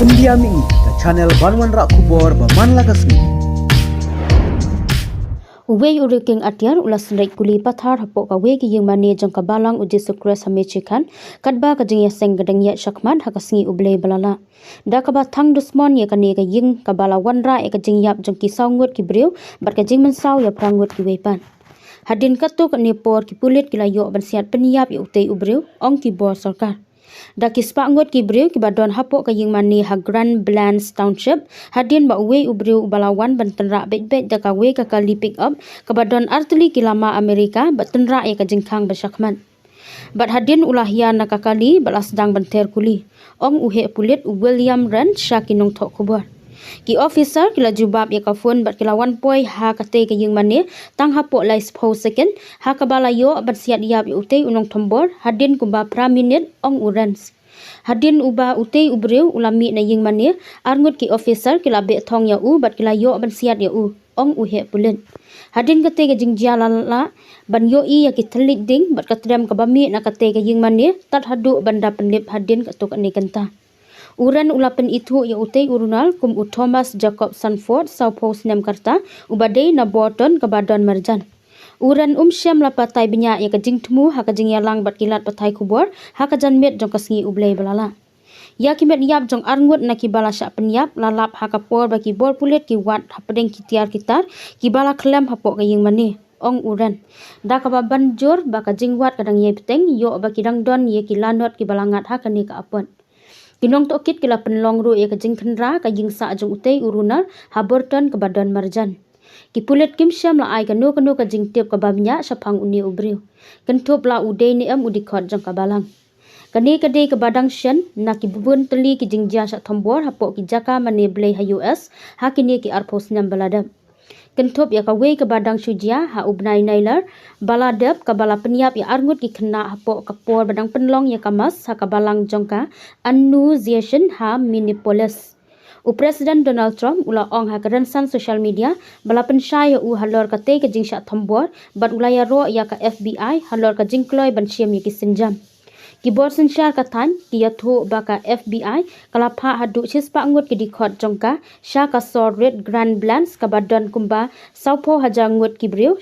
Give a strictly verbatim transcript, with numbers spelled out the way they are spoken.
India Mini, ka channel ban wanrah khubor ba man la ka sngi. Uwei u riewkynrad atiar u la synreit kuli pathar hapoh kawei ka ïingmane jong ka Balang u Jisu Khrist ha Michigan, katba ka jingïaseng ka dang ïaid shakhmat ha ka sngi U Blei ba la lah. Da kaba thang dusmon ïa kane ka ïing kaba la wanrah ïa ka jingïap jong ki saw ngut ki briew bad ka jingmynsaw ïa phra ngut kiwei pat. Hadien katto katne por ki pulit ki la ïoh ban siat pynïap ïa utei u briew, ong ki bor sorkar. Da ki spah ngut ki briew kiba don hapoh ka ïingmane ha Grand Blanc Township, hadien ba uwei u briew uba la wan ban tynrah beit beit da kawei ka kali pick up kaba don artylli ki lama Amerika bad tynrah ïa ka jingkhang ba shakhmat. Bad hadien u la hiar na ka kali bad la sdang ban ther kuli, ong u heh pulit u William Wren sha ki nongthoh khubor. Ki officer ki la jubab ïa ka phone bad ki la wan poi ha katei ka ïingmane tang hapoh laiphew second, ha kaba la ïoh ban siat ïap ïa utei u nongthombor hadien kumba phra minit, ong u Wren. Hadien uba utei u briew u la mih na ïingmane, arngut ki officer ki la beh thong ïa u bad ki la ïoh ban siat ïa u, ong u heh pulit. Hadien katei ka jingjia la lah ban ïohi ïa ki thylliej ding bad ka trem kaba mih na katei ka ïingmane tad haduh ban da pynlip hadien katto katne kynta. U Wren u la pynithuh ïa utei u runar kum u Thomas Jacob Sanford, sawphew snem ka rta, uba dei na Burton kaba don marjan. U Wren um shym la batai bniah ïa ka jingthmu ha ka jingïalang bad ki lad pathai khubor ha ka janmiet jong ka sngi U Blei ba la lah. Ïa ki met ïap jong arngut na kiba la shah pynïap la lap ha ka por ba ki bor pulit ki wad hapdeng ki tiar ki tar kiba la khlem hapoh ka ïingmane, ong u Wren. Da kaba ban jur ba ka jingwad ka dang ïai bteng ïoh ba ki dang don ïa ki lanot kiba la ngat ha kane ka apot. Ki nongtohkit ki la pynlong ruh ïa ka jingkhynra ka ïing sah jong utei u runar ha Burton kaba don marjan. Ki pulit kim shym la ai kano kano ka jingtip kaba bniah shaphang une u briew, kynthup la u dei ne em u dkhot jong ka Balang. Kane ka dei kaba dang shen na ki bun tylli ki jingjia shah thombor hapoh ki jaka mane blei ha U S ha kine ki arphew snem ba la dep. Kynthup ïa kawei kaba dang shu jia ha u bnai Nailar ba la dep, kaba la pynïap ïa arngut ki khynnah hapoh ka por ba dang pynlong ïa ka mass ha ka balang jong ka Annunciation ha Minneapolis. U President Donald Trump u la ong ha ka rynsan social media ba la pynshai ïa u halor katei ka jingshah thombor bad u la ïaroh ïa ka F B I halor ka jingkloi ban shim ïa ki sienjam. Ki bor synshar ka thaiñ ki ïathuh ba ka F B I ka la phah haduh shispah ngut ki dkhot jong ka sha ka sor rit Grand Blanc kaba don kumba sawphew hajar ngut ki briew.